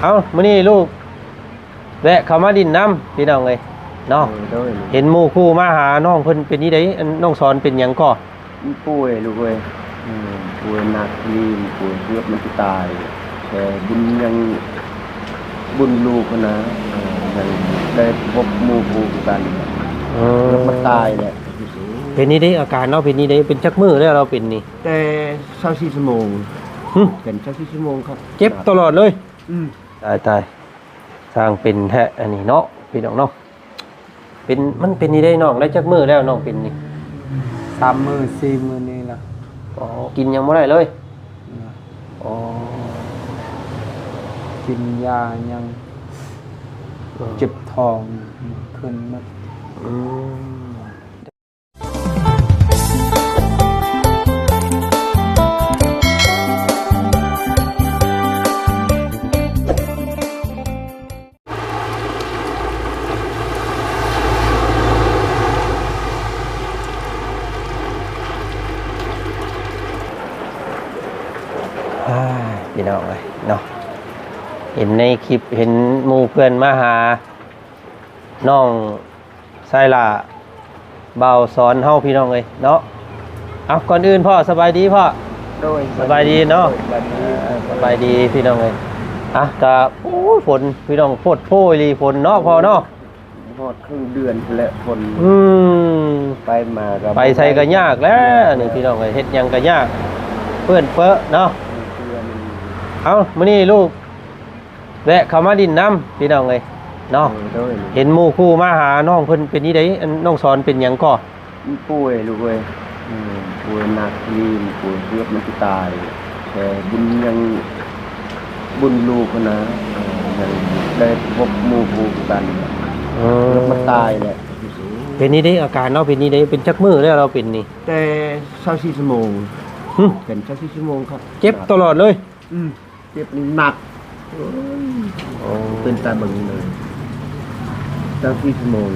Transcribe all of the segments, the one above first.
ເອົ້າ ມື້ນີ້ລູກແວະເຂົ້າມາຫຼິ້ນນຳພີ່ນ້ອງເອີຍເນາະ. ໂດຍ ເຫັນໝູ່ຄູ່ມາຫານ້ອງເພິ່ນເປັນຈັ່ງໃດ? ອັນ ນ້ອງສອນເປັນຫຍັງກໍ? ມັນປ່ວຍລູກເອີຍ. ອືມ ປ່ວຍໜັກອີ່ຫຼີ ປ່ວຍເກືອບມັນຊິຕາຍ ແຕ່ບຸນຍັງ ບຸນລູກຫັ້ນນະ ເອີ ຍັງໄດ້ພົບໝູ່ຄູ່ຄືກັນ. ເອີ ເກືອບມັນຕາຍແຫຼະ. ເປັນຈັ່ງໃດອາການເນາະ? ເປັນຈັ່ງໃດ? ເປັນຈັກມື້ແລ້ວລາວເປັນນີ້? ແຕ່ຊາວສີ່ຊົ່ວໂມງ. ຫຶ? ເປັນຊາວສີ່ຊົ່ວໂມງຄັບ. ເຈັບຕະຫຼອດເລີຍ? ອືມ. ຕາຍໆ ຊ່າງເປັນແທ້ອັນນີ້ເນາະ ພີ່ນ້ອງເນາະ. ເປັນ ມັນເປັນນີ້ໄດ໋ນ້ອງ? ໄດ້ຈັກມື້ແລ້ວນ້ອງເປັນນີ້? ສາມມື້ສີ່ມື້ນີ້ລະ. ອໍ ກິນຫຍັງບໍ່ໄດ້ເລີຍ? ນະ. ອໍ ກິນຢາຫຍັງ ເອີ ເຈັບທ້ອງຂຶ້ນໝົດ. ອືມ. ອ້າຍ ພີ່ນ້ອງເອີຍເນາະ ເຫັນໃນຄລິບ ເຫັນໝູ່ເພື່ອນມາຫານ້ອງ ຊາຍຫຼ້າ ບ່າວສອນເຮົາ ພີ່ນ້ອງເອີຍເນາະ. ເອົ້າ ກ່ອນອື່ນພໍ່ ສະບາຍດີພໍ່. ໂດຍ ສະບາຍດີເນາະ. ໂດຍ ສະບາຍດີ ເອີ ສະບາຍດີພີ່ນ້ອງເອີຍ. ອ່ະ ກະ ໂອ້ຍ ຝົນພີ່ນ້ອງ ໂພດໂພອີ່ຫຼີ ຝົນເນາະພໍ່ເນາະ. ຮອດເຄິ່ງເດືອນພຸ້ນແຫຼະຝົນ. ອືມ ໄປມາກໍ ໄປໃສກໍຍາກແຫຼະນີ້ ພີ່ນ້ອງເອີຍ ເຮັດຫຍັງກໍຍາກ ເປື້ອນເປິເນາະ. ເປື້ອນ. ເອົ້າ ມື້ນີ້ລູກ ແວະເຂົ້າມາຫຼິ້ນນຳພີ່ນ້ອງເອີຍເນາະ. ໂດຍ ໂດຍ. ເຫັນໝູ່ຄູ່ມາຫານ້ອງເພິ່ນເປັນຈັ່ງໃດ? ອັນ ນ້ອງສອນເປັນຫຍັງກໍ? ມັນປ່ວຍລູກເອີຍ. ອືມ ປ່ວຍໜັກອີ່ຫຼີ ປ່ວຍເກືອບມັນຊິຕາຍ ແຕ່ບຸນຍັງ ບຸນລູກຫັ້ນນະ ເອີ ຍັງໄດ້ພົບໝູ່ຄູ່ຄືກັນ. ເອີ ເກືອບມັນຕາຍແຫຼະ. ເປັນຈັ່ງໃດອາການລາວເປັນຈັ່ງໃດ? ເປັນຈັກມື້ແລ້ວລາວເປັນນີ້? ແຕ່ຊາວສີ່ຊົ່ວໂມງ. ຫຶ? ເປັນຊາວສີ່ຊົ່ວໂມງຄັບ. ເຈັບຕະຫຼອດເລີຍ? ອືມ. ເຈັບນີ້ໜັກ. ໂອ້ຍ ໂອ້ ເປັນຕາເບິ່ງເລີຍ ເຈົ້າທີ່ຊົ່ວໂມງ.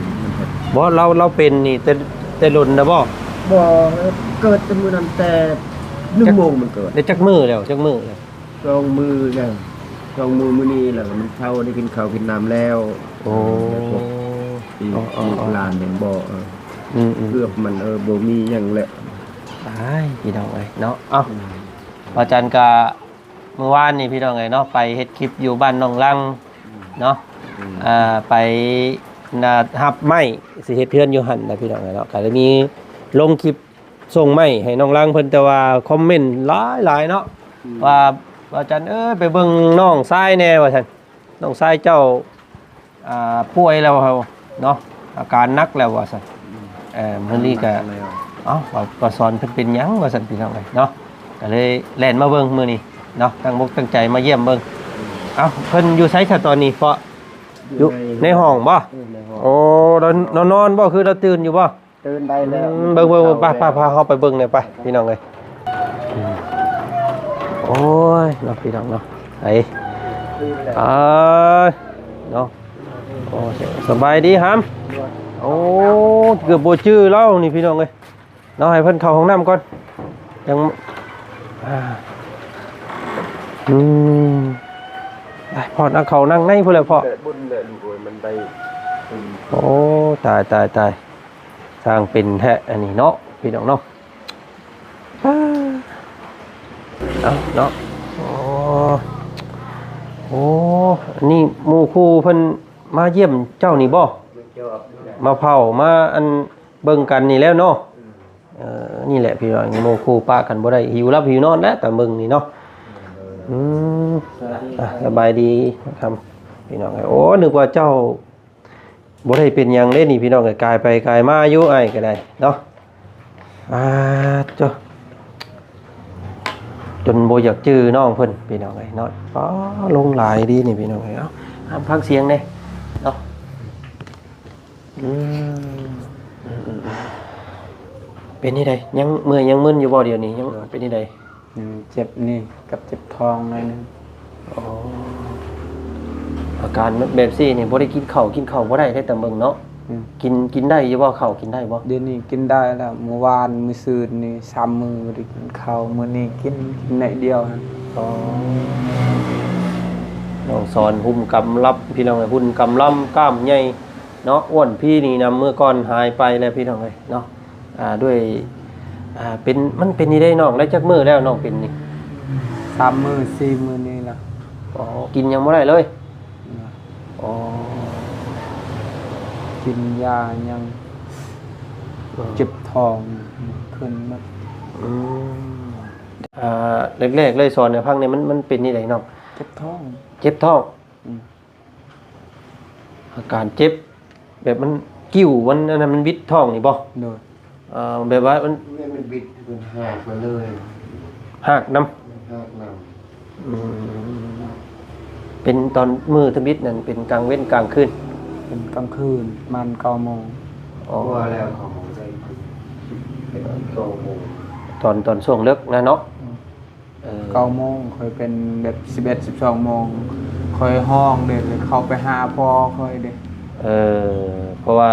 ບໍ່ ລາວ ລາວເປັນນີ້ແຕ່ ແຕ່ດົນແລ້ວບໍ່? ບໍ່ ເກີດແຕ່ມື້ນັ້ນ ແຕ່ໜຶ່ງໂມງມັນເກີດ. ໄດ້ຈັກມື້ແລ້ວ? ຈັກມື້ແລ້ວ? ສອງມື້ແລ້ວ ສອງມື້ ມື້ນີ້ແລ້ວມັນເຊົາ ໄດ້ກິນເຂົ້າກິນນ້ຳແລ້ວ. ໂອ້ ລູກຫຼານແມ່ນບໍ່? ເອີ ອືມໆ ເກືອບມັນ ເອີ ບໍ່ມີຫຍັງແຫຼະ. ຕາຍ ພີ່ນ້ອງເອີຍເນາະ. ເອົ້າ ອືມ ອາຈານກະ ມື້ວານນີ້ພີ່ນ້ອງເອີຍເນາະ ໄປເຮັດຄລິບຢູ່ບ້ານໜອງລັງເນາະ. ອືມ ອ່າ ໄປນະ ຮັບໄມ້ຊິເຮັດເຮືອນຢູ່ຫັ້ນນະພີ່ນ້ອງເອີຍເນາະ. ກະເລີຍມີລົງຄລິບສົ່ງໄມ້ໃຫ້ໜອງລັງເພິ່ນ ແຕ່ວ່າຄອມເມັນຫຼາຍໆເນາະ. ອືມ ວ່າ ວ່າ ອາຈານເອີຍ ໄປເບິ່ງນ້ອງຊາຍແດ່ວ່າຊັ້ນ ນ້ອງຊາຍເຈົ້າ ອ່າ ປ່ວຍແລ້ວເນາະ ອາການໜັກແລ້ວວ່າຊັ້ນ. ອືມ ເອີ ມື້ນີ້ກະ ເອົາ ບ່າວສອນເພິ່ນເປັນຫຍັງວ່າຊັ້ນ ພີ່ນ້ອງເອີຍເນາະ. ກະເລີຍແລ່ນມາເບິ່ງມື້ນີ້ເນາະ ຕັ້ງອົກຕັ້ງໃຈມາຢ້ຽມເບິ່ງ. ອືມ ເອົ້າ ເພິ່ນຢູ່ໃສຊະຕອນນີ້? ເພາະຢູ່ໃນຫ້ອງບໍ່? ເອີ ໃນຫ້ອງ. ໂອ້ ນອນ ນອນບໍ່? ຄືລາວຕື່ນຢູ່ບໍ່? ຕື່ນໄດ້ແລ້ວ. ອືມ ເບິ່ງ ເບິ່ງ ເບິ່ງ ໄປ ໄປ ພາເຮົາໄປເບິ່ງແດ່ໄປ ພີ່ນ້ອງເອີຍ. ໂອ້ຍ ເນາະ ພີ່ນ້ອງເນາະ ໄປ ອ່າ ເນາະ. ໂອ້ ສະບາຍດີຫຳ. ໂອ້ ເກືອບບໍ່ຈື່ລາວນີ້ ພີ່ນ້ອງເອີຍເນາະ. ໃຫ້ເພິ່ນເຂົ້າຫ້ອງນ້ຳກ່ອນ ຍັງ ອ່າ ອືມ ໄປ ພໍ່ ນັ່ງເຂົ້ານັ່ງໃນພຸ້ນແຫຼະພໍ່. ບຸນແຫຼະລູກເອີຍ ມັນໄດ້. ໂອ້ ຕາຍ ຕາຍ ຕາຍ. ຊ່າງເປັນແທ້ອັນນີ້ເນາະ ພີ່ນ້ອງເນາະ. ເອົາເນາະ ໂອ້ ໂອ້ ອັນນີ້ໝູ່ຄູ່ເພິ່ນມາຢ້ຽມເຈົ້ານີ້ບໍ່? ມາເຝົ້າ ມາອັນເບິ່ງກັນນີ້ແຫຼະເນາະ. ເອີ ນີ້ແຫຼະພີ່ນ້ອງ ໝູ່ຄູ່ປະກັນບໍ່ໄດ້ ຫິວຫຼັບຫິວນອນແຫຼະ ຕາມເບິ່ງນີ້ເນາະ. ອືມ ອ່ະ ສະບາຍດີຄຳ ພີ່ນ້ອງເອີຍ. ໂອ້ ນຶກວ່າເຈົ້າ ບໍ່ໄດ້ເປັນຫຍັງເດ້ນີ້ ພີ່ນ້ອງເອີຍ ກາຍໄປກາຍມາຢູ່ ອ້າຍກໍໄດ້ເນາະ. ອ່າ ໂທ້ ຈົນບໍ່ຢາກຈື່ນ້ອງເພິ່ນ ພີ່ນ້ອງເອີຍເນາະ. ປ້າ ລົງຫຼາຍດີນີ້ ພີ່ນ້ອງເອີຍ. ເອົ້າ ຟັງສຽງແດ່ເນາະ. ອືມ ເປັນຈັ່ງໃດ? ຍັງເມື່ອຍຍັງມຶນຢູ່ບໍ່ດຽວນີ້? ຍັງເປັນຈັ່ງໃດ? ອືມ ເຈັບນີ້ກັບເຈັບທ້ອງໜ້ອຍໜຶ່ງ. ອໍ ອາການແບບຊີ້ນີ້ບໍ່ໄດ້ກິນເຂົ້າ ກິນເຂົ້າບໍ່ໄດ້ເດ້ ຕາມເບິ່ງເນາະ. ອືມ ກິນ ກິນໄດ້ຢູ່ບໍ່? ເຂົ້າກິນໄດ້ບໍ່? ດຽວນີ້ກິນໄດ້ແລ້ວ ມື້ວານມື້ຊືນນີ້ສາມມື້ບໍ່ໄດ້ກິນເຂົ້າ ມື້ນີ້ກິນ ກິນໜ້ອຍດຽວຫັ້ນ. ອໍ ນ້ອງ ສອນຫຸ້ມກຳລັບ ພີ່ນ້ອງເອີຍ ຫຸ້ນກຳລຳ ກ້າມໃຫຍ່ເນາະ. ອ້ວນພີນີ້ນຳ ເມື່ອກ່ອນຫາຍໄປແລ້ວ ພີ່ນ້ອງເອີຍເນາະ. ອ່າ ດ້ວຍ ອ່າ ເປັນ ມັນເປັນນີ້ໄດ້ນ້ອງ ໄດ້ຈັກມື້ແລ້ວນ້ອງເປັນນີ້? ສາມມື້ສີ່ມື້ນີ້ລະ. ອໍ ກິນຫຍັງບໍ່ໄດ້ເລີຍ? ນະ ອໍ ກິນຢາຫຍັງ ເອີ ເຈັບທ້ອງຂຶ້ນມາ. ອືມ ອ່າ ແລກໆເລີຍ ສອນໃຫ້ຟັງແດ່ ມັນ ມັນເປັນຈັ່ງໃດນ້ອງ? ເຈັບທ້ອງ. ເຈັບທ້ອງ? ອືມ ອາການເຈັບ ແບບມັນ ກິ່ວມັນ ອັນນັ້ນ ມັນບິດທ້ອງນີ້ບໍ່? ໂດຍ. ເອີ ແບບວ່າມັນ ແມ່ນມັນບິດ ມັນຫັກມາເລີຍ. ຫັກນຳ? ມັນຫັກນຳ. ອືມ ເປັນຕອນມື້ທຳອິດນັ້ນ ເປັນກາງເວັນກາງຄືນ? ເປັນກາງຄືນ ປະມານເກົ້າໂມງ. ອໍ ກວ່າແລ້ວ ເກົ້າໂມງໄດ້ ເປັນເກົ້າໂມງ ຕອນ ຕອນຊ່ວງເລິກນະເນາະ. ອືມ ເອີ ເກົ້າໂມງ ຂ້ອຍເປັນແບບສິບເອັດ ສິບສອງໂມງ ຂ້ອຍຮ້ອງເດ້ ເຂົ້າໄປຫາພໍ່ຂ້ອຍເດ້. ເອີ ເພາະວ່າ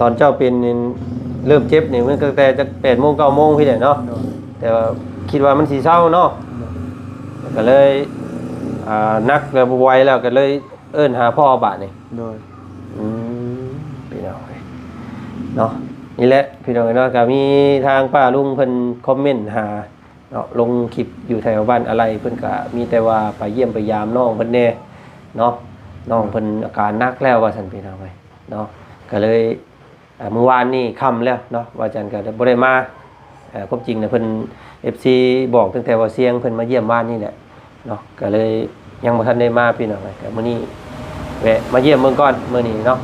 ຕອນເຈົ້າເປັນນີ້ ເລີ່ມເຈັບນີ້ ມັນຕັ້ງແຕ່ຈັກແປດໂມງ ເກົ້າໂມງພີ້ແຫຼະເນາະ. ໂດຍ. ແຕ່ວ່າຄິດວ່າມັນຊິເຊົາເນາະ. ໂດຍ. ກໍເລີຍ ອ່າ ໜັກແລ້ວ ບໍ່ໄຫວແລ້ວ ກໍເລີຍເອີ້ນຫາພໍ່ບາດນີ້. ໂດຍ. ອືມ ພີ່ນ້ອງເອີຍເນາະ ນີ້ແຫຼະ ພີ່ນ້ອງເອີຍເນາະ. ກໍມີທາງປ້າລຸງເພິ່ນຄອມເມັນຫາ ເນາະ ລົງຄລິບຢູ່ແຖວບ້ານອາໄລ ເພິ່ນກະມີແຕ່ວ່າໄປຢ້ຽມໄປຢາມນ້ອງເພິ່ນແດ່ເນາະ. ນ້ອງເພິ່ນອາການໜັກແລ້ວວ່າຊັ້ນ ພີ່ນ້ອງເອີຍເນາະ. ກະເລີຍ ເອີ ມື້ວານນີ້ຄ່ຳແລ້ວເນາະ ວ່າຈັ່ງກະບໍ່ໄດ້ມາ. ເອີ ຄວາມຈິງນະ ເພິ່ນ ເອັຟຊີ ບອກຕັ້ງແຕ່ວ່າຊຽງເພິ່ນມາຢ້ຽມວານນີ້ແຫຼະເນາະ ກະເລີຍຍັງບໍ່ທັນໄດ້ມາ ພີ່ນ້ອງເອີຍ. ກະມື້ນີ້ແວະມາຢ້ຽມເບິ່ງກ່ອນ ມື້ນີ້ເນາະ.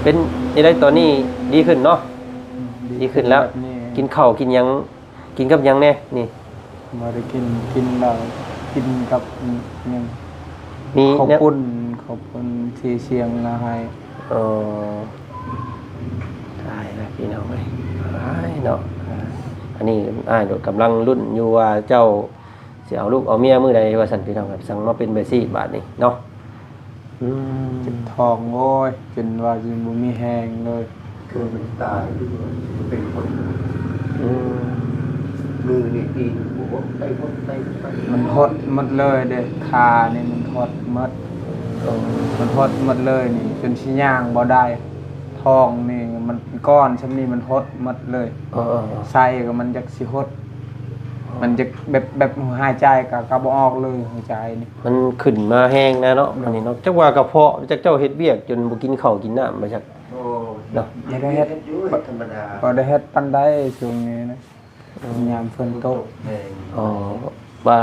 ເປັນຈັ່ງໃດຕອນນີ້ ດີຂຶ້ນເນາະ? ອືມ ດີຂຶ້ນແລ້ວ. ກິນເຂົ້າກິນຫຍັງ ກິນກັບຫຍັງແດ່ນີ້? ບໍ່ໄດ້ກິນ ກິນແລ້ວ ກິນກັບຫຍັງ ມີເຂົ້າປຸ້ນ ເຂົ້າປຸ້ນທີ່ຊຽງເອົາໃຫ້. ເອີ ຕາຍແລ້ວພີ່ນ້ອງເອີຍ ຕາຍເນາະ. ອັນນີ້ອ້າຍກຳລັງລຸ້ນຢູ່ວ່າເຈົ້າຊິເອົາລູກເອົາເມຍມື້ໃດວ່າຊັ້ນ ພີ່ນ້ອງ ຈັ່ງມາເປັນແບບຊີ້ບາດນີ້ເນາະ. ອືມ ເຈັບທ້ອງ ໂອ້ຍ ຈົນວ່າຊິບໍ່ມີແຮງເລີຍ. ຄືມັນຕາຍ ເປັນຄົນ. ອືມ ມືນີ້ຕີນ ໂອ້ ໄປໝົດ ໄປ ໄປ ມັນຫົດໝົດເລີຍເດ້ ຂານີ້ມັນຫົດໝົດ. ເອີ ມັນຫົດໝົດເລີຍນີ້ ຈົນຊິຍ່າງບໍ່ໄດ້. ທ້ອງນີ້ມັນກ້ອນຊ່ຳນີ້ ມັນຫົດໝົດເລີຍ. ເອີ ເອີ ເອີ ໄສ້ກໍມັນຢາກຊິຫົດ ມັນຈະແບບ ແບບຫາຍໃຈກະ ກະບໍ່ອອກເລີຍ ຫາຍໃຈນີ້ ມັນຂຶ້ນມາແຮງນະເນາະ. ໂດຍ. ອັນນີ້ເນາະ ຈັກວ່າກະເພາະ ຈັກເຈົ້າເຮັດວຽກຈົນບໍ່ກິນເຂົ້າກິນນ້ຳບໍ່ຈັກ. ໂດຍ. ເນາະ ບໍ່ໄດ້ເຮັດ ທຳມະດາ ບໍ່ໄດ້ເຮັດປານໃດຊ່ວງນີ້ນະ. ອືມ ຍາມຝົນຕົກ. ອໍ ວ່າ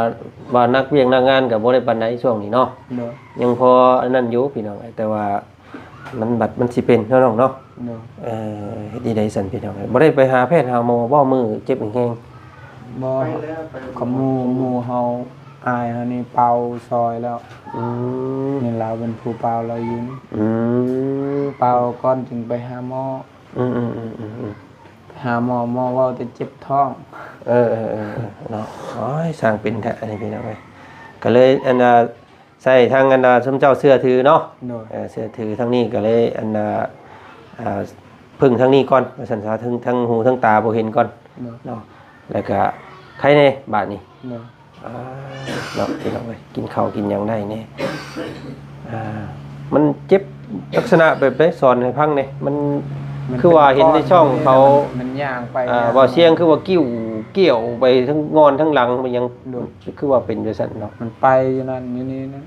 ວ່າໜັກວຽກໜັກງານກະບໍ່ໄດ້ປານໃດຊ່ວງນີ້ເນາະ. ໂດຍ. ຍັງພໍອັນນັ້ນຢູ່ພີ່ນ້ອງ ແຕ່ວ່າ ມັນບັດມັນຊິເປັນເນາະນ້ອງເນາະ. ໂດຍ. ເອີ ເຮັດຈັ່ງໃດຊັ້ນພີ່ນ້ອງເອີຍ ບໍ່ໄດ້ໄປຫາແພດຫາໝໍບໍ່ ມື້ເຈັບແຮງໆ? ບໍ່. ໄປແລ້ວ ໄປ ຂະໝູ່ ໝູ່ເຮົາ ອ້າຍເຮົານີ້ເປົ່າຊ່ອຍແລ້ວ. ອືມ ນີ້ລາວເປັນຜູ້ເປົ່າລາວຢູ່ນີ້. ອືມ ເປົ່າກ່ອນຈຶ່ງໄປຫາໝໍ. ອືມໆໆໆໆ ໄປຫາໝໍ ໝໍເວົ້າແຕ່ເຈັບທ້ອງ. ເອີໆໆໆ ເນາະ. ໂອ້ຍ ຊ່າງເປັນແທ້ອັນນີ້ພີ່ນ້ອງເອີຍ ກໍເລີຍອັນນ່າ ໃຊ້ທາງອັນນ່າ ຊຸມເຈົ້າເຊື່ອຖືເນາະ. ໂດຍ. ເອີ ເຊື່ອຖືທາງນີ້ກໍເລີຍອັນນ່າ ອ່າ ເພິ່ງທາງນີ້ກ່ອນວ່າຊັ້ນຊະ ເທິງ ທັງຫູທັງຕາບໍ່ເຫັນກ່ອນ. ໂດຍ. ເນາະ ແລ້ວກໍໄຄແດ່ບາດນີ້. ໂດຍ. ອ່າ ເນາະ ພີ່ນ້ອງເອີຍ ກິນເຂົ້າກິນຫຍັງໄດ້ແດ່. ອ່າ ມັນເຈັບລັກສະນະແບບໃດ ສອນໃຫ້ຟັງແດ່ ມັນ ມັນ ຄືວ່າເຫັນໃນຊ່ອງເຂົາ ມັນ ມັນຍ່າງໄປ ອ່າ ຍ່າງ ບ່າວຊຽງ ຄືວ່າກິ່ວ ກ່ຽວໄປທັງງອນທັງຫຼັງໄປຫຍັງ. ໂດຍ. ຄືວ່າເປັນຈັ່ງຊັ້ນເນາະ ມັນໄປຢູ່ນັ້ນຢູ່ນີ້ນະ.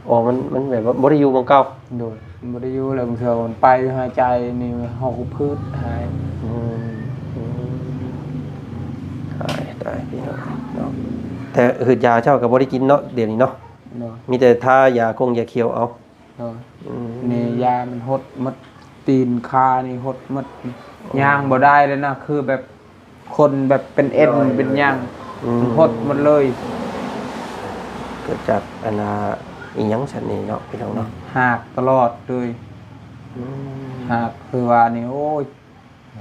ອໍ ມັນ ມັນແບບວ່າບໍ່ໄດ້ຢູ່ໝ່ອງເກົ່າ. ໂດຍ. ມັນບໍ່ໄດ້ຢູ່ແລ້ວ ບາງເທື່ອມັນໄປຫາຍໃຈນີ້ ເຮົາກໍພືດຫາຍ. ອືມ ອືມ ຕາຍ ຕາຍ ພີ່ນ້ອງເນາະ. ແຕ່ ອືດຢາເຈົ້າກໍບໍ່ໄດ້ກິນເນາະ ດຽວນີ້ເນາະ. ໂດຍ. ມີແຕ່ທາຢາກົງຢາຂຽວເອົາ. ໂດຍ. ອືມ ນີ້ຢາມັນຫົດໝົດ ຕີນຂານີ້ຫົດໝົດ. ໂອ້ ຍ່າງບໍ່ໄດ້ເລີຍນະ ຄືແບບ ຄົນແບບເປັນເອັນເປັນຫຍັງ. ອືມ ມັນຫົດໝົດເລີຍ. ເກີດຈາກອັນນ່າ ອີຫຍັງຊັ້ນນີ້ເນາະ ພີ່ນ້ອງເນາະ ຫາກຕະຫຼອດເລີຍ. ອືມ ຫາກຄືວ່ານີ້ ໂອ້ຍ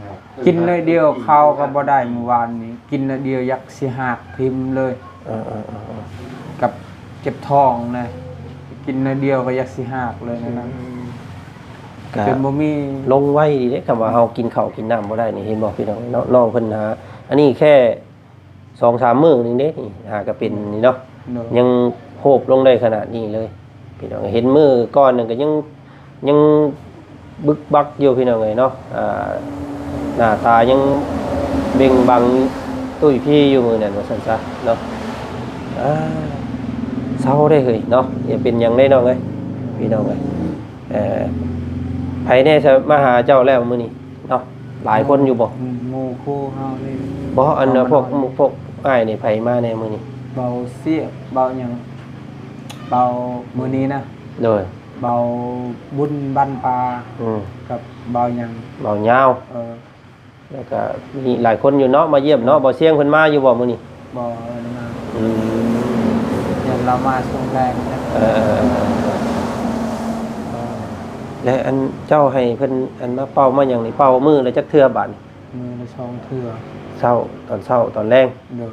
ຫາກ ກິນໜ້ອຍດຽວເຂົ້າກໍບໍ່ໄດ້ມື້ວານນີ້ ກິນໜ້ອຍດຽວຢາກຊິຫາກຖິ້ມເລີຍ. ເອີໆໆໆ ກັບເຈັບທ້ອງນະ ກິນໜ້ອຍດຽວກໍຢາກຊິຫາກເລີຍນັ້ນນະ. ອືມ ກໍຈົນບໍ່ມີ ລົງໄວດີເດ້ ຄຳວ່າເຮົາກິນເຂົ້າກິນນ້ຳບໍ່ໄດ້ນີ້ ເຫັນບໍ່ພີ່ນ້ອງເນາະ. ນ້ອງເພິ່ນຫາ ອັນນີ້ແຄ່ສອງສາມມື້ນີ້ເດ້ ນີ້ຫາກະເປັນນີ້ເນາະ. ໂດຍ. ຍັງ ບລົງໄດ້ຂະໜາດນີ້ເລີຍພີ່ນ້ອງ. ເຫັນມື້ກ່ອນນັ້ນກໍຍັງ ຍັງບຶກບັກຢູ່ພີ່ນ້ອງເອີຍເນາະ. ອ່າ ໜ້າຕາຍັງເບັ່ງບັງຕຸ້ຍພີ້ຢູ່ມື້ນັ້ນວ່າຊັ້ນຊະເນາະ. ອ່າ ເຊົາໄດ້ເຮີ້ຍເນາະ ຢ່າເປັນຫຍັງເດ້ນ້ອງເອີຍ ພີ່ນ້ອງເອີຍ. ເອີ ໃຜແດ່ມາຫາເຈົ້າແລ້ວມື້ນີ້ເນາະ? ຫຼາຍຄົນຢູ່ບໍ່? ໝູ່ຄູ່ເຮົານີ້ບໍ່? ອັນ ເອົາມາ ພວກ ນອນ ພວກອ້າຍນີ້ ໃຜມາແດ່ມື້ນີ້? ເບົາຊຽກ ເບົາຫຍັງ ເບົາມື້ນີ້ນະ. ໂດຍ. ເບົາບຸນບ້ານປ່າ ອືມ ກັບເບົາຫຍັງ ເບົາຍາວ. ເອີ ແລ້ວກະມີຫຼາຍຄົນຢູ່ເນາະ ມາຢ້ຽມເນາະ. ເບົາຊຽງເພິ່ນມາຢູ່ບໍ່ມື້ນີ້? ບໍ່ ເພິ່ນມາ. ອືມ ຢ້ານລາວມາຊ່ວງແລງນະ. ເອີ ເອີ ເອີ ເອີ ແລະ ອັນເຈົ້າໃຫ້ເພິ່ນ ອັນ ມາເປົ່າມາຫຍັງນີ້ ເປົ່າມື້ລະຈັກເທື່ອບາດນີ້? ມື້ລະສອງເທື່ອ ເຊົ້າ ຕອນເຊົ້າ ຕອນແລງ. ໂດຍ.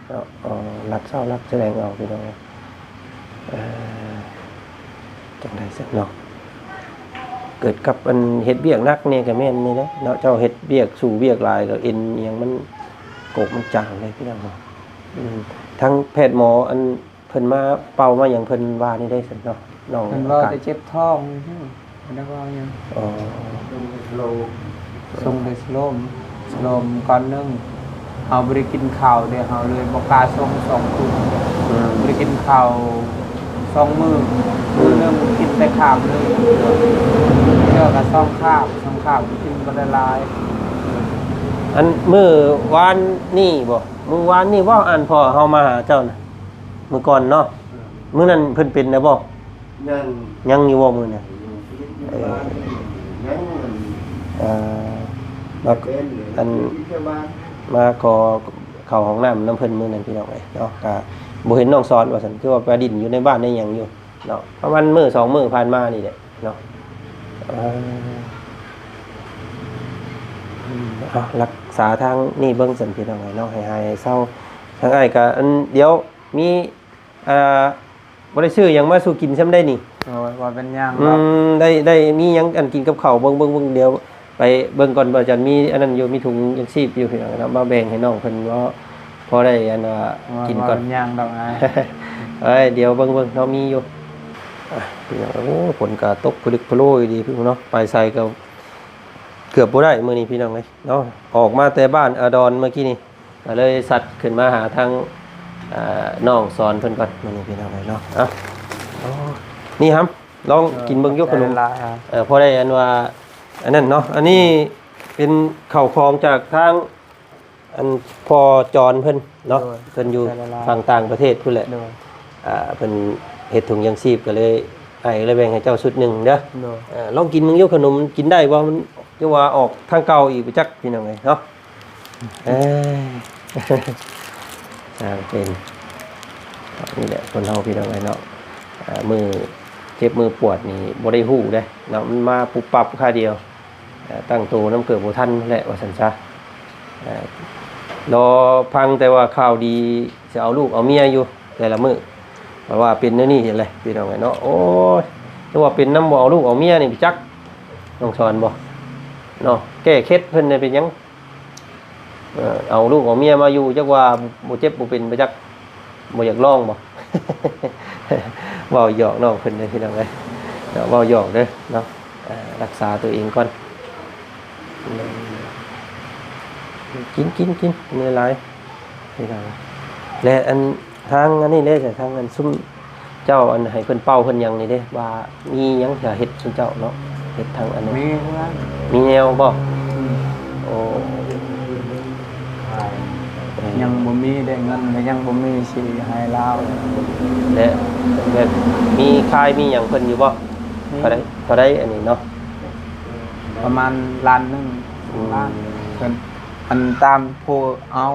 ເນາະ ເອີ ລັດເຊົາລັດສະແດງເອົາ ພີ່ນ້ອງເອີຍ. ເອີ ຈັ່ງໃດຊັ້ນເນາະ ເກີດກັບອັນເຮັດວຽກໜັກນີ້ກໍແມ່ນນີ້ແຫຼະເນາະ. ເຈົ້າເຮັດວຽກ ສູ້ວຽກຫຼາຍ ກໍເອັນອີ່ຫຍັງມັນໂກກມັນຈັງເດ້ ພີ່ນ້ອງເນາະ. ອືມ ທາງແພດໝໍ ອັນ ເພິ່ນມາເປົ່າມາຫຍັງ ເພິ່ນວ່າແນວໃດຊັ້ນເນາະ ນ້ອງ? ເພິ່ນເວົ້າແຕ່ເຈັບທ້ອງຊື່ໆ ບໍ່ໄດ້ເວົ້າຫຍັງ. ອໍ ສົ່ງໄປສະໂລມ ສະໂລມກ່ອນໜຶ່ງ. ເຮົາບໍ່ໄດ້ກິນເຂົ້າເດ້ ເຮົາເລີຍບໍ່ກ້າສົ່ງສອງຄືນ. ອືມ ບໍ່ໄດ້ກິນເຂົ້າສອງມື້ ມື້ໜຶ່ງກິນແຕ່ຄາບໜຶ່ງ ເທື່ອກໍສອງຄາບ ສອງຄາບກິນບໍ່ໄດ້ຫຼາຍ. ອັນມື້ວານນີ້ບໍ່? ມື້ວານນີ້ບໍ່ ອັນພໍ່ເຮົາມາຫາເຈົ້ານະ ມື້ກ່ອນເນາະ. ມື້ນັ້ນເພິ່ນເປັນແລ້ວບໍ່? ຍັງ ຍັງຢູ່ບໍ່ມື້ນັ້ນ? ເອີ ຍັງ ເອີ ມາ ອັນ ມາຂໍເຂົ້າຫ້ອງນ້ຳນຳເພິ່ນມື້ນັ້ນ ພີ່ນ້ອງເອີຍເນາະ. ກະບໍ່ເຫັນນ້ອງສອນວ່າຊັ້ນ ຄືວ່າໄປຫຼິ້ນຢູ່ໃນບ້ານໃນຫຍັງຢູ່ເນາະ ປະມານມື້ສອງມື້ຜ່ານມານີ້ແຫຼະເນາະ. ເອີ ເອົາ ລັກສາທາງນີ້ເບິ່ງຊັ້ນ ພີ່ນ້ອງເອີຍເນາະ ໃຫ້ຫາຍໃຫ້ເຊົາ. ທາງອ້າຍກະ ອັນ ດຽວມີ ອ່າ ບໍ່ໄດ້ຊື້ຫຍັງມາສູ່ກິນຊ້ຳໄດ໋ນີ້. ໂອ້ຍ ບໍ່ເປັນຫຍັງດອກ. ອືມ ໄດ້ ໄດ້ມີຫຍັງອັນກິນກັບເຂົ້າ ເບິ່ງ ເບິ່ງ ເບິ່ງ ດຽວໄປເບິ່ງກ່ອນ ບໍ່ຈັນມີອັນນັ້ນຢູ່ ມີຖົງຍັງຊີບຢູ່ ພີ່ນ້ອງເນາະ ມາແບ່ງໃຫ້ນ້ອງເພິ່ນເນາະ ພໍໄດ້ອັນວ່າກິນກ່ອນ. ບໍ່ເປັນຫຍັງດອກອ້າຍ. ເອີຍ ດຽວເບິ່ງ ເບິ່ງເນາະ ມີຢູ່. ອ່ະ ພີ່ນ້ອງ ໂອ້ ຝົນກະຕົກຜະລຶກຜະໂລຍດີເນາະ ໄປໃສກໍເກືອບບໍ່ໄດ້ມື້ນີ້ ພີ່ນ້ອງເອີຍເນາະ. ອອກມາແຕ່ບ້ານອາດອນເມື່ອກີ້ນີ້ ກໍເລີຍສັດຂຶ້ນມາຫາທາງ ເອີ ນ້ອງສອນເພິ່ນກ່ອນມື້ນີ້ ພີ່ນ້ອງເອີຍເນາະ. ເອົາ ໂອ້ ນີ້ຫຳ ລອງກິນເບິ່ງຢູ່ຂະໜົມ. ເອີ ພໍໄດ້ອັນວ່າອັນນັ້ນເນາະ. ອັນນີ້ເປັນເຂົ້າຂອງຈາກທາງ ອັນພໍ່ຈອນເພິ່ນເນາະ. ໂດຍ. ເພິ່ນຢູ່ຝັ່ງຕ່າງປະເທດພຸ້ນແຫຼະ. ໂດຍ. ອ່າ ເພິ່ນເຮັດຖົງຍັງຊີບ ກໍເລີຍ ອ້າຍເລີຍແບ່ງໃຫ້ເຈົ້າຊຸດໜຶ່ງເດີ. ໂດຍ. ເອີ ລອງກິນເບິ່ງຢູ່ຂະໜົມ ກິນໄດ້ບໍ່? ມັນ ຫຼືວ່າອອກທາງເກົ່າອີກບໍ່ຈັກ ພີ່ນ້ອງເອີຍເນາະ. ເອີ ຊ່າງເປັນ ນີ້ແຫຼະຄົນເຮົາ ພີ່ນ້ອງເອີຍເນາະ. ອ່າ ມື້ເຈັບມື້ປວດນີ້ບໍ່ໄດ້ຮູ້ເດ້ເນາະ ມັນມາປຸບປັບຄາວດຽວ. ເອີ ຕັ້ງໂຕນຳເກີດບໍ່ທັນແຫຼະວ່າຊັ້ນຊະ. ເອີ ລໍຟັງແຕ່ວ່າຂ່າວດີ ຊິເອົາລູກເອົາເມຍຢູ່ແຕ່ລະມື້ ເພາະວ່າເປັນແນວນີ້ແຫຼະ ພີ່ນ້ອງເອີຍເນາະ. ໂອ້ຍ ແຕ່ວ່າເປັນນຳບໍ່ເອົາລູກເອົາເມຍນີ້ໄປຈັກ ນ້ອງສອນບໍ່ເນາະ ແກ້ເຄັດເພິ່ນນີ້ເປັນຫຍັງ? ເອີ ເອົາລູກເອົາເມຍມາຢູ່ ຈັກວ່າບໍ່ເຈັບບໍ່ເປັນບໍ່ຈັກ ບໍ່ຢາກລອງບໍ່? ເວົ້າຫຍອກນ້ອງເພິ່ນເດີ ພີ່ນ້ອງເອີຍເນາະ ເວົ້າຫຍອກເດີເນາະ. ເອີ ລັກສາຕົວເອງກ່ອນ ກິນ ກິນ ກິນ ມື້ຫຼາຍ ພີ່ນ້ອງ. ແລະ ອັນ ທາງອັນນີ້ເດ້ ທາງອັນຊຸມເຈົ້າ ອັນໃຫ້ເພິ່ນເປົ່າເພິ່ນຫຍັງນີ້ເດ້ ວ່າມີຫຍັງຈະເຮັດຊຸມເຈົ້າເນາະ ເຮັດທາງອັນນັ້ນ ມີເຮືອນ ມີແນວບໍ່? ອືມ ໂອ້ ເອີ ຍັງບໍ່ມີເດ້ ເງິນກໍຍັງບໍ່ມີຊິໃຫ້ລາວ. ແລະ ແບບມີຂາຍມີຫຍັງເພິ່ນຢູ່ບໍ່? ມີ ເທົ່າໃດ ເທົ່າໃດອັນນີ້ເນາະ? ປະມານລ້ານໜຶ່ງ ອືມ ລ້ານ ເພິ່ນ ອັນຕາມຜູ້ເອົາ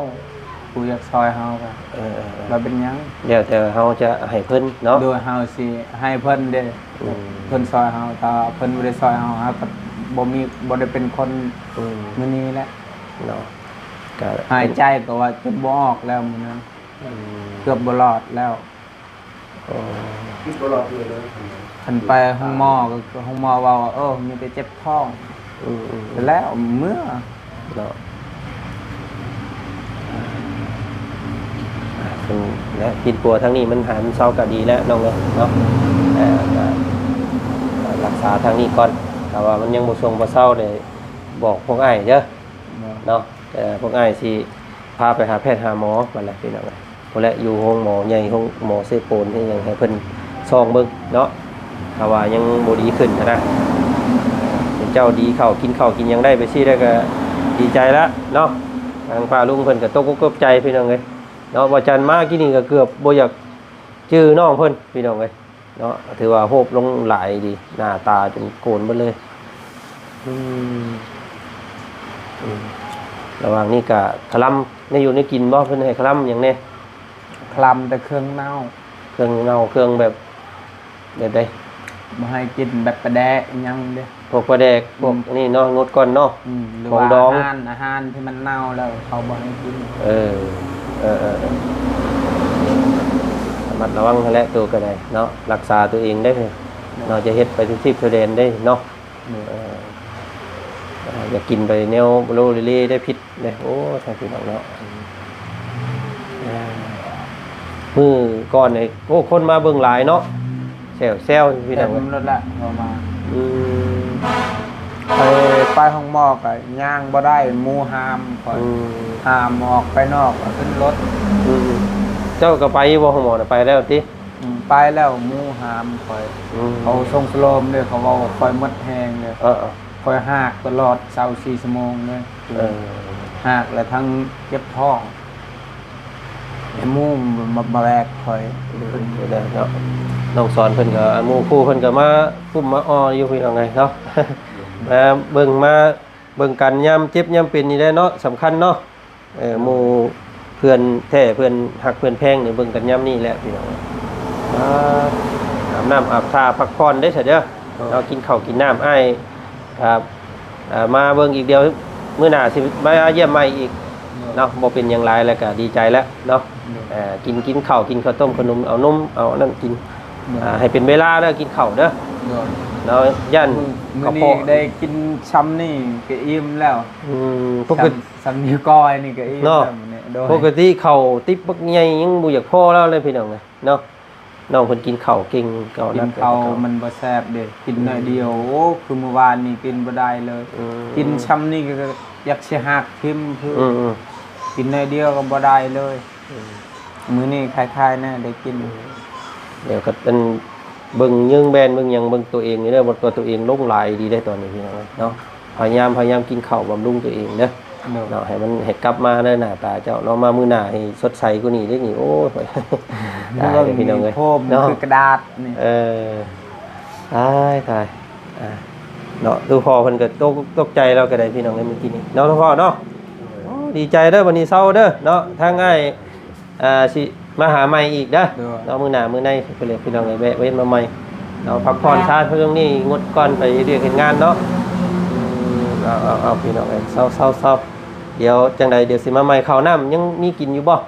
ຜູ້ຢາກຊ່ອຍເຮົາກໍ ເອີ ເອີ ເອີ ບໍ່ເປັນຫຍັງ ແລ້ວແຕ່ເຮົາຈະໃຫ້ເພິ່ນເນາະ. ໂດຍ ເຮົາຊິໃຫ້ເພິ່ນເດ້ ອືມ ເພິ່ນຊ່ອຍເຮົາ ຖ້າເພິ່ນບໍ່ໄດ້ຊ່ອຍເຮົາ ເຮົາກໍບໍ່ມີ ບໍ່ໄດ້ເປັນຄົນ ອືມ ມື້ນີ້ແຫຼະເນາະ. ກໍຫາຍໃຈກໍວ່າຈົນບໍ່ອອກແລ້ວມື້ນັ້ນ ອືມ ເກືອບບໍ່ລອດແລ້ວ. ອໍ ຄິດບໍ່ລອດເລີຍເນາະ. ຄັນໄປໂຮງໝໍກໍ ໂຮງໝໍເວົ້າວ່າ ເອີ ມີແຕ່ເຈັບທ້ອງ. ອືມໆໆ ແລ້ວເມືອເນາະ. ເພິ່ນ ແລະ ກິນປົວທາງນີ້ ມັນຫາຍມັນເຊົາກໍດີແລ້ວນ້ອງເອີຍເນາະ. ເອີ ກໍ ກໍລັກສາທາງນີ້ກ່ອນ. ຖ້າວ່າມັນຍັງບໍ່ຊົງບໍ່ເຊົາ ໄດ້ບອກພວກອ້າຍເດີເນາະ. ເອີ ພວກອ້າຍຊິພາໄປຫາແພດຫາໝໍບັດແຫຼະ ພີ່ນ້ອງເອີຍ. ພຸ້ນແຫຼະ ຢູ່ໂຮງໝໍໃຫຍ່ ໂຮງໝໍເຊໂປນ ອີ່ຫຍັງ ໃຫ້ເພິ່ນສ່ອງເບິ່ງເນາະ. ຖ້າວ່າຍັງບໍ່ດີຂຶ້ນຫັ້ນນະ ເປັນເຈົ້າດີເຂົ້າ ກິນເຂົ້າກິນຫຍັງໄດ້ໄປຊີ້ແລ້ວ ກໍດີໃຈລະເນາະ. ທາງປ້າລຸງເພິ່ນກໍຕົກອົກຕົກໃຈ ພີ່ນ້ອງເອີຍເນາະ. ວ່າຈັນມາກີ້ນີ້ກໍເກືອບບໍ່ຢາກຈື່ນ້ອງເພິ່ນ ພີ່ນ້ອງເອີຍເນາະ. ຖືວ່າໂຮບລົງຫຼາຍດີ ໜ້າຕາຈົນໂກນເບິດເລີຍ. ອືມ ອືມ ລະຫວ່າງນີ້ກະຄະລຳ ແນວຢູ່ແນວກິນບໍ່? ເພິ່ນໃຫ້ຄະລຳຫຍັງແດ່? ຄະລຳແຕ່ເຄື່ອງເນົ່າ. ເຄື່ອງເນົ່າ ເຄື່ອງແບບ ແບບໃດ? ບໍ່ໃຫ້ກິນແບບປາແດກຫຍັງເດ້. ພວກປາແດກ ອືມ ພວກນີ້ເນາະ ງົດກ່ອນເນາະ. ອືມ ຫຼືວ່າຂອງດອງ ອາຫານ ອາຫານທີ່ມັນເນົ່າແລ້ວ ເຂົາບໍ່ໃຫ້ກິນ. ເອີ ເອີ ເອີ ເອີ ລະມັດລະວັງຫັ້ນແຫຼະ ໂຕກໍໄດ້ເນາະ ລັກສາຕົວເອງເດ້ເນາະ. ຈະເຮັດໄປທຸກທີບທົ່ວແດນເດ້ເນາະ. ໂດຍ ເອີ ເອີ ຢ່າກິນໄປແນວໂລເລເດ້ ຜິດເດ້. ໂອ້ ທາງພີ່ນ້ອງເນາະ ອືມ ເອີ ມື້ກ່ອນນີ້ ໂອ້ ຄົນມາເບິ່ງຫຼາຍເນາະ ແຊວໆ ພີ່ນ້ອງ. ເຕັມລົດລະ ເຂົ້າມາ. ອືມ ຂ້ອຍໄປໂຮງໝໍກໍຍ່າງບໍ່ໄດ້ ໝູຫ້າມຂ້ອຍ. ອືມ ຫ້າມອອກໄປນອກກໍຂຶ້ນລົດ. ອືມ ເຈົ້າກໍໄປຢູ່ບໍ່ໂຮງໝໍນະ? ໄປແລ້ວຕິ? ອືມ ໄປແລ້ວ ໝູຫ້າມຂ້ອຍ. ອືມ ເຂົາສົ່ງສະໂລມເດ້ ເຂົາເວົ້າຂ້ອຍໝົດແຮງເດ້. ເອີໆ ຂ້ອຍຮາກຕະຫຼອດຊາວສີ່ຊົ່ວໂມງເດ້. ເອີ ຮາກແລ້ວທັງເຈັບທ້ອງ ແຕ່ໝູມາ ມາແບກຂ້ອຍ. ເອີ ເນາະ ນ້ອງສອນເພິ່ນກໍ ໝູ່ຄູ່ເພິ່ນກໍມາກຸ້ມມາອໍຢູ່ ພີ່ນ້ອງເອີຍເນາະ. ມາເບິ່ງ ມາເບິ່ງກັນຍາມເຈັບຍາມເປັນນີ້ແຫຼະເນາະ ສຳຄັນເນາະ. ເອີ ໝູ່ເພື່ອນແທ້ ເພື່ອນຮັກເພື່ອນແພງນີ້ ເບິ່ງກັນຍາມນີ້ແຫຼະ ພີ່ນ້ອງ. ອາ ອາບນ້ຳອາບທ່າ ພັກຜ່ອນເດ້ຊະເດີ. ເນາະ ກິນເຂົ້າກິນນ້ຳ ອ້າຍ ອ່າ ອ່າ ມາເບິ່ງອີກ ດຽວມື້ໜ້າຊິມາຢ້ຽມໃໝ່ອີກເນາະ. ບໍ່ເປັນຫຍັງຫຼາຍ ແລ້ວກໍດີໃຈແລ້ວເນາະ. ເອີ ກິນ ກິນເຂົ້າ ກິນເຂົ້າຕົ້ມຂະໜົມ ເອົານົມ ເອົາອັນນັ້ນກິນ. ອ່າ ໃຫ້ເປັນເວລາເດີ ກິນເຂົ້າເດີ. ໂດຍ ເນາະ ຢ້ານ ມື້ ມື້ນີ້ ກະເພາະ ໄດ້ກິນຊ່ຳນີ້ກໍອີ່ມແລ້ວ. ອືມ ປົກກະຕິ ຊ່ຳ ຊ່ຳນິ້ວກ້ອຍນີ້ກໍອີ່ມ ເນາະ ແລ້ວມື້ນີ້. ໂດຍ ປົກກະຕິເຂົ້າຕິບບັກໃຫຍ່ຍັງບໍ່ຢາກພໍລາວເລີຍ ພີ່ນ້ອງເອີຍເນາະ. ນ້ອງເພິ່ນກິນເຂົ້າເກັ່ງ ເຂົ້າ ກິນເຂົ້າມັນບໍ່ແຊບເດ້ ກິນໜ້ອຍດຽວ. ໂອ້ ຄືມື້ວານນີ້ກິນບໍ່ໄດ້ເລີຍ. ອືມ ກິນຊ່ຳນີ້ກໍຢາກຊິຫັກຖິ້ມຄື. ອືມໆ ກິນໜ້ອຍດຽວກໍບໍ່ໄດ້ເລີຍ. ອືມ ມື້ນີ້ຄ້າຍໆ ນະ ໄດ້ກິນ. ອືມ ດຽວກໍອັນ ເບິ່ງເຍິງແບນເບິ່ງຫຍັງ ເບິ່ງຕົວເອງນີ້ເດີ ວ່າຕົວເອງລົງຫຼາຍດີເດ້ຕອນນີ້ ພີ່ນ້ອງເອີຍເນາະ. ພະຍາຍາມ ພະຍາຍາມກິນເຂົ້າບຳລຸງຕົວເອງເດີເນາະ. ໃຫ້ມັນ ໃຫ້ກັບມາໃນໜ້າຕາເຈົ້າເນາະ ມາມື້ໜ້າໃຫ້ສົດໃສກວ່ານີ້ເດ້ນີ້. ໂອ້ຍ ຕາຍເດີພີ່ນ້ອງເອີຍ ໂພມ ເນາະ ຄືກະດາດນີ້. ເອີ ຕາຍ ຕາຍ ອ່າ ເນາະ ຄືພໍ່ເພິ່ນກໍຕົກ ຕົກໃຈລາວກໍໄດ້ ພີ່ນ້ອງເອີຍ ມື້ກີ້ນີ້ເນາະ ພໍ່ເນາະ. ໂອ້ ດີໃຈເດີ ບັດນີ້ເຊົາເດີເນາະ. ທາງອ້າຍ ອ່າ ຊິມາຫາໃໝ່ອີກເດີ. ໂດຍ ເນາະ ມື້ໜ້າມື້ໃນເພິ່ນເລີຍ ພີ່ນ້ອງເອີຍ ແວະ ແວະມາໃໝ່ເນາະ. ພັກຜ່ອນຊາ ຊ່ວງນີ້ງົດກ່ອນໄປເຮັດວຽກເຮັດງານເນາະ. ອືມ ເອົາ ເອົາ ເອົາ ພີ່ນ້ອງເອີຍ ເຊົາ ເຊົາ ເຊົາ. ດຽວຈັ່ງໃດ ດຽວຊິມາໃໝ່. ເຂົ້ານ້ຳຍັງມີກິນຢູ່ບໍ່?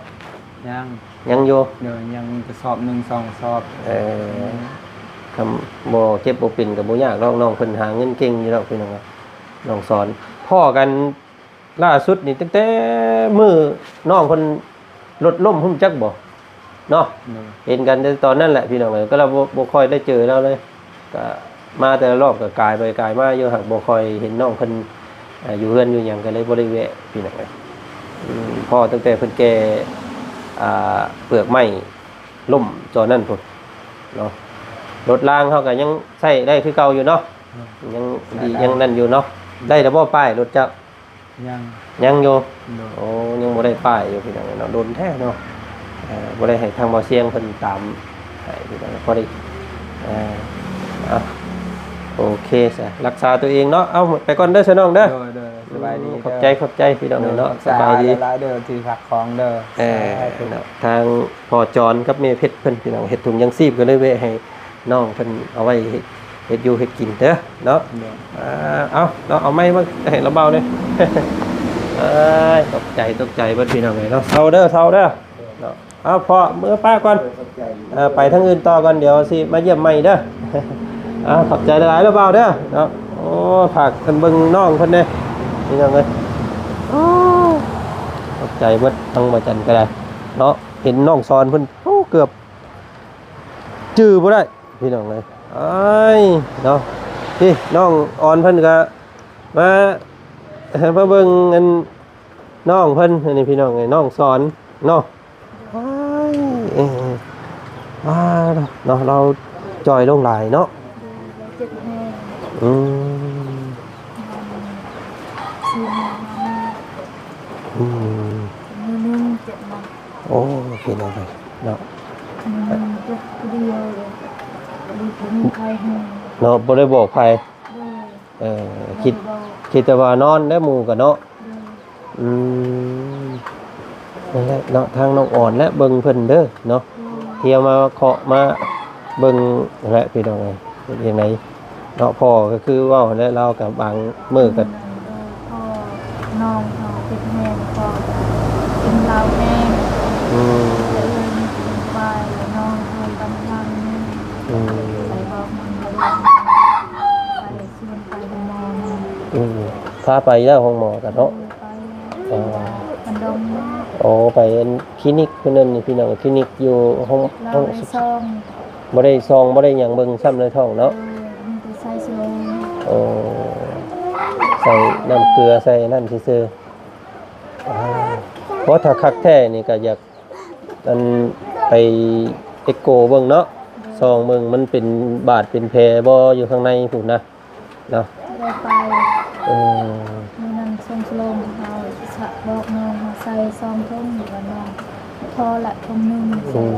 ຍັງ ຍັງຢູ່. ໂດຍ ຍັງກະສອບໜຶ່ງ ສອງກະສອບ. ເອີ ອືມ ຄັນບໍ່ເຈັບບໍ່ເປັນກໍບໍ່ຍາກດອກ ນ້ອງເພິ່ນຫາເງິນເກັ່ງຢູ່ດອກ ພີ່ນ້ອງເອີຍ ນ້ອງສອນ. ພໍ້ກັນ ລ່າສຸດນີ້ ຕັ້ງແຕ່ມື້ນ້ອງເພິ່ນລົດລົ້ມພຸ້ນ ຈັກບໍ່ເນາະ. ໂດຍ ເຫັນກັນແຕ່ຕອນນັ້ນແຫຼະ ພີ່ນ້ອງເອີຍ ກໍລະບໍ່ ບໍ່ຄ່ອຍໄດ້ເຈີລາວເລີຍ. ກໍມາແຕ່ລະລອບກໍກາຍໄປກາຍມາຢູ່ ຫາກບໍ່ຄ່ອຍເຫັນນ້ອງເພິ່ນ ອ່າ ຢູ່ເຮືອນຢູ່ຫຍັງ ກໍເລີຍບໍ່ໄດ້ແວະ ພີ່ນ້ອງເອີຍ. ອືມ ພໍ້ຕັ້ງແຕ່ເພິ່ນແກ່ ອ່າ ເປືອກໄມ້ລົ້ມຕອນນັ້ນພຸ້ນເນາະ. ລົດລາງເຮົາກໍຍັງໃຊ້ໄດ້ຄືເກົ່າຢູ່ເນາະ. ອືມ ຍັງດີ ໃຊ້ໄດ້ ຍັງນັ້ນຢູ່ເນາະ. ໄດ້ແລ້ວບໍ່ປ້າຍລົດເຈົ້າ? ຍັງ ຍັງຢູ່. ໂດຍ ໂອ້ ຍັງບໍ່ໄດ້ປ້າຍຢູ່ ພີ່ນ້ອງເນາະ ດົນແທ້ເນາະ. ເອີ ບໍ່ໄດ້ໃຫ້ທາງບ່າວຊຽງເພິ່ນຕາມໃຫ້ ພີ່ນ້ອງ ພໍໄດ້ ເອີ ເອົາ ໂອເຄຊະ ລັກສາຕົວເອງເນາະ. ເອົາ ໄປກ່ອນເດີຊະນ້ອງເດີ. ໂດຍ ໂດຍ ສະບາຍດີ ອືມ ເດີ ຂອບໃຈ ຂອບໃຈ ພີ່ນ້ອງເນາະ. ໂດຍ ສະບາຍດີ ຫຼາຍໆເດີທີ່ຮັກຂອງເດີ. ເອີ ເນາະ ທາງພໍ່ຈອນກັບແມ່ເພັດເພິ່ນ ພີ່ນ້ອງ ເຮັດຖົງຍາງຊີບ ກໍເລີຍແວະໃຫ້ ນ້ອງເພິ່ນເອົາໄວ້ເຮັດ ເຮັດຢູ່ເຮັດກິນເດີເນາະ. ໂດຍ ອ່າ ເອົາເນາະ ເອົາໄມ້ມາໃຫ້ລາວເບົາແດ່. ເອີຍ ຕົກໃຈ ຕົກໃຈເບິດ ພີ່ນ້ອງເອີຍເນາະ. ເຊົາເດີ ເຊົາເດີເນາະ. ເອົາ ພໍ່ ເມືອປ້າກ່ອນ. ເອີ ໄປທາງອື່ນຕໍ່ກ່ອນ ດຽວຊິມາຢ້ຽມໃໝ່ເດີ. ເອົາ ຂອບໃຈຫຼາຍໆ ລາວເບົາເດີເນາະ. ໂອ້ ຝາກເພິ່ນເບິ່ງນ້ອງເພິ່ນແດ່ ພີ່ນ້ອງເອີຍ. ໂອ້ ຕົກໃຈເບິດ ທາງບ່າວຈັນກໍໄດ້ເນາະ. ເຫັນນ້ອງສອນເພິ່ນ ໂອ້ ເກືອບຈື່ບໍ່ໄດ້ພີ່ນ້ອງເອີຍ. ອ້າຍເນາະ ນີ້ນ້ອງອອນເພິ່ນກະມາ ມາເບິ່ງອັນ ນ້ອງເພິ່ນ ອັນນີ້ພີ່ນ້ອງເອີຍ ນ້ອງສອນເນາະ. ອ້າຍ ເອີ ອ່າ ເນາະ ລາວຈ່ອຍລົງຫຼາຍເນາະ. ໂດຍ ເຈັບແຮງ. ອືມ ອືມ ມື້ໜຶ່ງເຈັດວັນ. ໂອ້ ພີ່ນ້ອງເອີຍເນາະ ມື້ໜຶ່ງເຈັບຜູ້ດຽວ ບໍ່ມີໃຜຮູ້ເນາະ ບໍ່ໄດ້ບອກໃຜ. ໂດຍ ເອີ ຄິດ ຄິດແຕ່ວ່ານອນແລ້ວໝູ່ກະເນາະ. ໂດຍ ອືມ ນັ້ນແຫຼະເນາະ ທາງນ້ອງອອນແຫຼະເບິ່ງເພິ່ນເດີເນາະ. ໂດຍ ເພື່ອມາເຄາະມາເບິ່ງແຫຼະພີ່ນ້ອງເອີຍ ເຮັດຈັ່ງໃດເນາະ. ພໍ່ກະຄືເວົ້າຫັ້ນແຫຼະ ລາວກະບາງມື້ກະ ໂດຍ ພໍ່ນ້ອງເຮົາເຈັບແຮງ ພໍ່ກະກິນເຫຼົ້າແຮງ. ອືມ ເອີ ມີກິນໄປແລ້ວ ນ້ອງເຮົາກຳລັງ ອືມ ໄປບອກມັນ ໄປ ອືມ ພາໄປແລ້ວໂຮງໝໍກະເນາະ. ເອີ ໄປ ເອີ ມັນດົງ. ໂອ້ ໄປອັນຄລີນິກເພິ່ນນັ້ນນີ້ພີ່ນ້ອງ ຄລີນິກຢູ່ຫ້ອງ ລາວ ຫ້ອງ ໄດ້ຊອງ ບໍ່ໄດ້ຊອງ ບໍ່ໄດ້ຫຍັງເບິ່ງຊ້ຳໃນທ້ອງເນາະ. ເອີ ມີແຕ່ໃສ່ສະໂລງ. ໂອ້ ໃສ່ນ້ຳເກືອໃສ່ອັນນັ້ນຊື່ໆ. ອ່າ ບໍ່ ຖ້າຄັກແທ້ນີ້ກະຢາກ ອັນ ໄປເອັກໂກເບິ່ງເນາະ ໂດຍ ສ່ອງເບິ່ງມັນເປັນບາດເປັນແຜບໍ່ ຢູ່ຂ້າງໃນພຸ້ນນະເນາະ. ບໍ່ໄດ້ໄປ. ເອີ ມື້ນັ້ນສົ່ງສະໂລງເຮົາ ບອກນ້ອງເຮົາໃສ່ສອງຖົງ ວ່ານ້ອງພໍລະຖົງໜຶ່ງ. ອືມ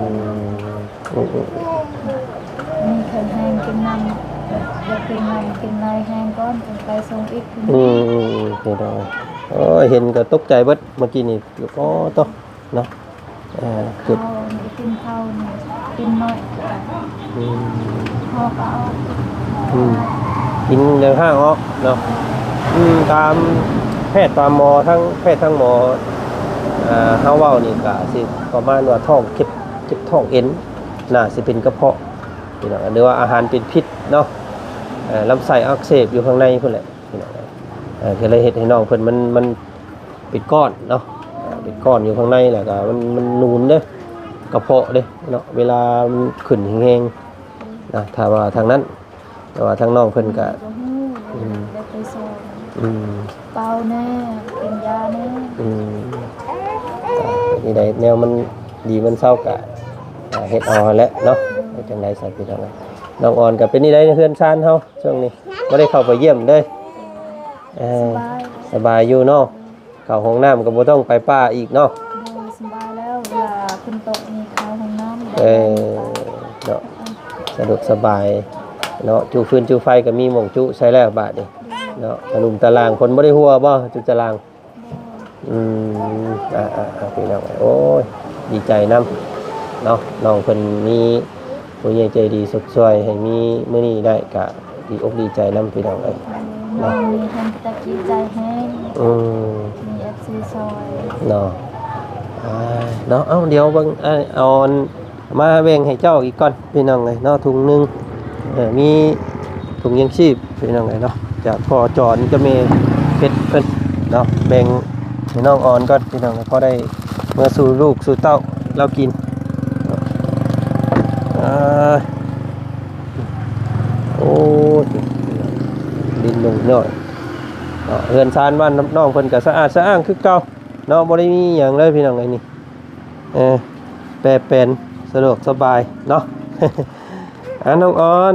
ອືມ ອືມ ມີແຂງແຮງ ກິນນ້ຳ ຢາກກິນນ້ຳກິນໄລແຮງກ່ອນ ຈຶ່ງໄປສົ່ງອີກ. ອືມ ອືມ ອືມ ໂອ້ຍ ເຫັນກະຕົກໃຈເບິດເມື່ອກີ້ນີ້. ໂອ້ ໂຕ ເນາະ ເອີ ເກີດ ເຂົ້ານີ້ ກິນເຂົ້ານີ້ ກິນໜ້ອຍ ອືມ ຫອກເອົາ ອືມ ກິນຢ່າງຫ້າງອອກເນາະ. ອືມ ຕາມແພດຕາມໝໍ ທັງແພດທັງໝໍ ເອີ ເຮົາເວົ້ານີ້ກະຊິປະມານວ່າທ້ອງເຈັບ ເຈັບທ້ອງເອັນ ໜ້າຊິເປັນກະເພາະພີ່ນ້ອງ ຫຼືວ່າອາຫານເປັນພິດເນາະ ເອີ ລຳໄສ້ອັກເສບຢູ່ຂ້າງໃນພຸ້ນແຫຼະພີ່ນ້ອງ. ເອີ ກະເລີຍເຮັດໃຫ້ນ້ອງເພິ່ນມັນ ມັນ ເປັນກ້ອນເນາະ ເປັນກ້ອນຢູ່ຂ້າງໃນ ແລ້ວກະມັນ ມັນນູນເດ້ ກະເພາະເດ້ເນາະ ເວລາມັນຂຶ້ນແຮງໆນະ ຖ້າວ່າທາງນັ້ນ. ແຕ່ວ່າທາງນ້ອງເພິ່ນກະ ອືມ ໄດ້ໄປຊອງ ອືມ ເປົ່າແດ່ ກິນຢາແດ່. ອືມ ອ່າ ເຮັດຈັ່ງໃດ ແນວມັນດີມັນເຊົາກະ ອ່າ ເຮັດເອົາຫັ້ນແຫຼະເນາະ. ເຮັດຈັ່ງໃດຊັ້ນພີ່ນ້ອງ. ນ້ອງອອນກະເປັນຈັ່ງໃດ ເຮືອນຊານເຮົາຊ່ວງນີ້ ບໍ່ໄດ້ເຂົ້າໄປຢ້ຽມເລີຍ? ເອີ ສະບາຍ ສະບາຍຢູ່ເນາະ. ເຂົ້າຫ້ອງນ້ຳກໍບໍ່ຕ້ອງໄປປ່າອີກເນາະ. ໂດຍ ສະບາຍແລ້ວ ເວລາຝົນຕົກນີ້ເຂົ້າຫ້ອງນ້ຳ. ເອີ ເນາະ ສະດວກສະບາຍເນາະ ຈຸຟືນຈຸໄຟກໍມີໝ່ອງຈຸໃສ່ແລ້ວບາດນີ້ເນາະ. ຕະຫຼຸມຕະລ່າງເພິ່ນບໍ່ໄດ້ຮົ່ວບໍ່ ຈຸຕະລ່າງ? ໂດຍ ອືມ ອ່າໆໆ ພີ່ນ້ອງ ໂອ້ຍ ດີໃຈນຳເນາະ ນ້ອງເພິ່ນມີ ຜູ້ໃຫຍ່ໃຈດີຊົດຊ່ວຍໃຫ້ມີມື້ນີ້ໄດ້ ກະດີອົກດີໃຈນຳພີ່ນ້ອງເອີຍ ນ້ອງມີແຮງກະຕັກກິນໃຈແຮງ. ອືມ ມີເອັຟຊີຊ່ອຍເນາະ ອ່າ ເນາະ. ເອົາ ດຽວເບິ່ງ ເອົາ ເອົາອັນ ມາແບ່ງໃຫ້ເຈົ້າອີກກ່ອນພີ່ນ້ອງເອີຍເນາະ ຖົງໜຶ່ງ. ເອີ ມີຖົງຍັງຊີບພີ່ນ້ອງເອີຍເນາະ ຈາກພໍ່ຈອນກັບແມ່ເພັດເພິ່ນເນາະ ແບ່ງ ໃຫ້ນ້ອງອອນກ່ອນພີ່ນ້ອງ ພໍໄດ້ເມືອສູ່ລູກສູ່ເຕົ້າລາວກິນ. ເອີ ໂອ້ ດິນລົງໜ້ອຍເນາະ. ເຮືອນຊານບ້ານນ້ອງເພິ່ນກໍສະອາດສະອ້າງຄືເກົ່າເນາະ ບໍ່ໄດ້ມີຫຍັງເລີຍພີ່ນ້ອງເອີຍນີ້. ເອີ ແປແປນສະດວກສະບາຍເນາະ. ອ່າ ນ້ອງອອນ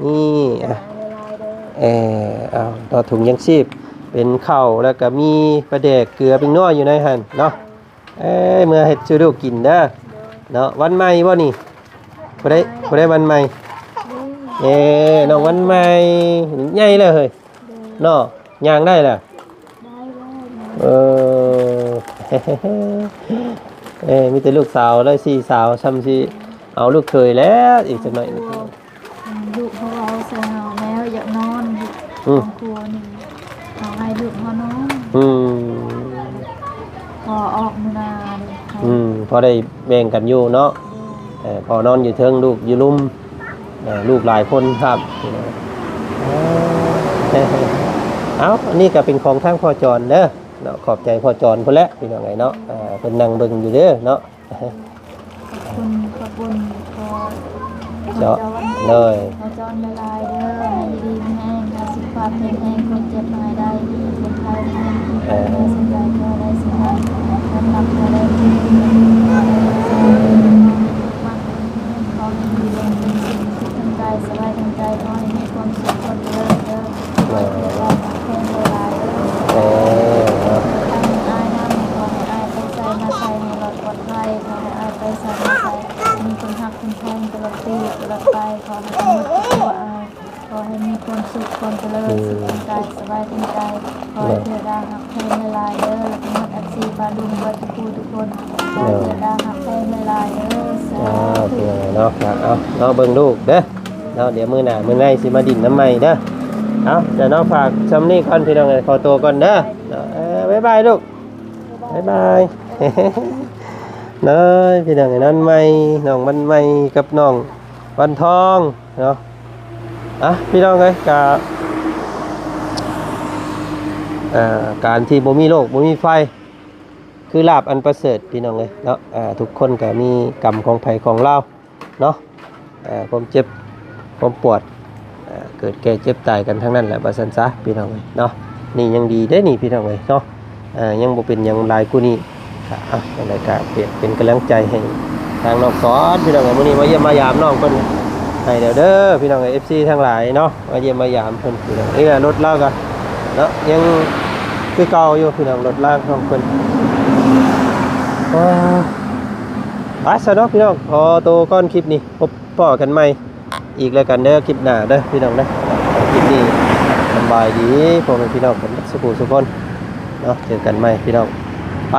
ນີ້ ອ່ະ ເອີ ເອົາຕໍ່ຖົງຍັງຊີບ ເປັນເຂົ້າ ແລ້ວກະມີປາແດກ ເກືອ ປິງນົວຢູ່ໃນຫັ້ນເນາະ. ເອີ ເມືອເຮັດສູ່ລູກກິນເດີເນາະ. ວັນໃໝ່ບໍ່ນີ້? ຜູ້ໃດ ຜູ້ໃດວັນໃໝ່? ເອີ ນ້ອງວັນໃໝ່ ໃຫຍ່ແລ້ວເຮີ້ຍເນາະ ຍ່າງໄດ້ແລ້ວ. ເອີ ເອີ ມີແຕ່ລູກສາວເລີຍ ສີ່ສາວ ຊ່ຳຊິເອົາລູກເຂີຍແລ້ວ ອີກຈັກໜ້ອຍ. ລູກເຮົາເວົ້າໃສ່ເຮົາແລ້ວ ຢາກນອນຢູ່ ອືມ ຄອບຄົວນີ້ ເຮົາໃຫ້ລູກເຮົານອນ. ອືມ ພໍອອກມື້ໜ້າເດ້. ອືມ ພໍໄດ້ແບ່ງກັນຢູ່ເນາະ. ໂດຍ ເອີ ພໍ່ນອນຢູ່ເທິງ ລູກຢູ່ລຸ່ມ. ເອີ ລູກຫຼາຍຄົນຄັບ. ເອົາ ອັນນີ້ກໍເປັນຂອງທາງພໍ່ຈອນເດີເນາະ. ຂອບໃຈພໍ່ຈອນພຸ້ນແຫຼະ ພີ່ນ້ອງເອີຍເນາະ. ເອີ ເພິ່ນນັ່ງເບິ່ງຢູ່ເດີເນາະ. ເອີ ບຸນ ຂໍ ເຈົ້າ ເຈົ້າ ເລີຍ ຂໍຈອນຫຼາຍໆເດີ ໃຫ້ຢູ່ດີມີແຮງ ໃຫ້ສຸຂະພາບແຂງແຮງ ຄວາມເຈັບຫາຍໄດ້ ຄົນໄທແຮງ ເອີ ໃຫ້ສົມໃຈ ຂໍໄດ້ສົມຫວັງ ຄວາມຮັກ ຂໍໄດ້ຄືນ ຂໍໃຫ້ຢູ່ດີມີແຮງ ສຸກທາງກາຍ ສະບາຍທາງໃຈ ຂໍໃຫ້ມີຄວາມສຸກ ຄວາມຈະເລີນເດີ ຂໍໃຫ້ເກີດການຮັກແພງຫຼາຍໆເດີ ເອີ ເນາະ ທັງອ້າຍນຳ ຂໍໃຫ້ອ້າຍໄປໃສມາໃສໃຫ້ລອດປອດໄພ ຂໍໃຫ້ອ້າຍໄປໃສມາໃສ ມີຄົນຮັກຄົນແພງຕະຫຼອດປີຕະຫຼອດໄປ ຂໍໃຫ້ທັງໝົດທຸກຄົວອາຍ ຂໍໃຫ້ມີຄວາມສຸກຄວາມຈະເລີນ ອືມ ສຸກທາງກາຍສະບາຍທາງໃຈ ຂໍໃຫ້ເທວະດາຮັກແພງຫຼາຍໆເດີ ແລ້ວກໍໝົດເອັຟຊີປ້າລຸງເບິດທຸກຜູ້ທຸກຄົນ ຂໍໃຫ້ເທວະດາຮັກແພງຫຼາຍໆເດີ ສາທຸ ເນາະ ເອົາ ເນາະ ເບິ່ງລູກເດີ ເນາະ ດຽວມື້ໜ້າມື້ໃນຊິມາດິນນຳໃໝ່ເດີ ເອົາ ຈະເນາະ ຝາກຊ່ຳນີ້ກ່ອນພີ່ນ້ອງເອີຍ ຂໍຕົວກ່ອນເດີ ເນາະ ເອີ ບາຍບາຍລູກ ບາຍບາຍ ເອີຍ ພີ່ນ້ອງເອີຍ ນອນໃໝ່ ນ້ອງວັນໃໝ່ກັບນ້ອງວັນທອງເນາະ ອ່ະ ພີ່ນ້ອງເອີຍ ກະ ເອີ ການທີ່ບໍ່ມີໂລກບໍ່ມີໄຟ ຄືລາບອັນປະເສີດ ພີ່ນ້ອງເອີຍເນາະ ອ່າ ທຸກຄົນກະມີກຳຂອງໃຜຂອງລາວ ເນາະ ເອີ ຄວາມເຈັບ ຄວາມປວດ ເອີ ເກີດແກ່ເຈັບຕາຍກັນທັງນັ້ນແຫຼະ ວ່າຊັ້ນຊະ ພີ່ນ້ອງເອີຍເນາະ ນີ້ຍັງດີເດ້ນີ້ ພີ່ນ້ອງເອີຍເນາະ ເອີ ຍັງບໍ່ເປັນຫຍັງຫຼາຍກວ່ານີ້ ກະ ອ່ະ ຈັ່ງໃດກະເປັນ ເປັນກຳລັງໃຈໃຫ້ທາງນ້ອງສອນ ພີ່ນ້ອງເອີຍ ມື້ນີ້ມາຢ້ຽມມາຢາມນ້ອງເພິ່ນໃຫ້ແລ້ວເດີ ພີ່ນ້ອງເອີຍ ເອັຟຊີທັງຫຼາຍເນາະ ມາຢ້ຽມມາຢາມເພິ່ນ ພີ່ນ້ອງເອີຍ ລົດລາວກະເນາະ ຍັງຄືເກົ່າຢູ່ ພີ່ນ້ອງ ລົດລາງຂອງເພິ່ນ ໂອ້ ໄປຊະເນາະ ພີ່ນ້ອງ ຂໍໂຕກ່ອນ ຄລິບນີ້ ພົບພໍ້ກັນໃໝ່ອີກແລ້ວກັນເດີ ຄລິບໜ້າເດີພີ່ນ້ອງເດີ ຄລິບນີ້ສຳບາຍດີພໍ່ແມ່ພີ່ນ້ອງເບິດສູ່ຜູ້ສູ່ຄົນເນາະ ເຈີກັນໃໝ່ພີ່ນ້ອງ ໄປ.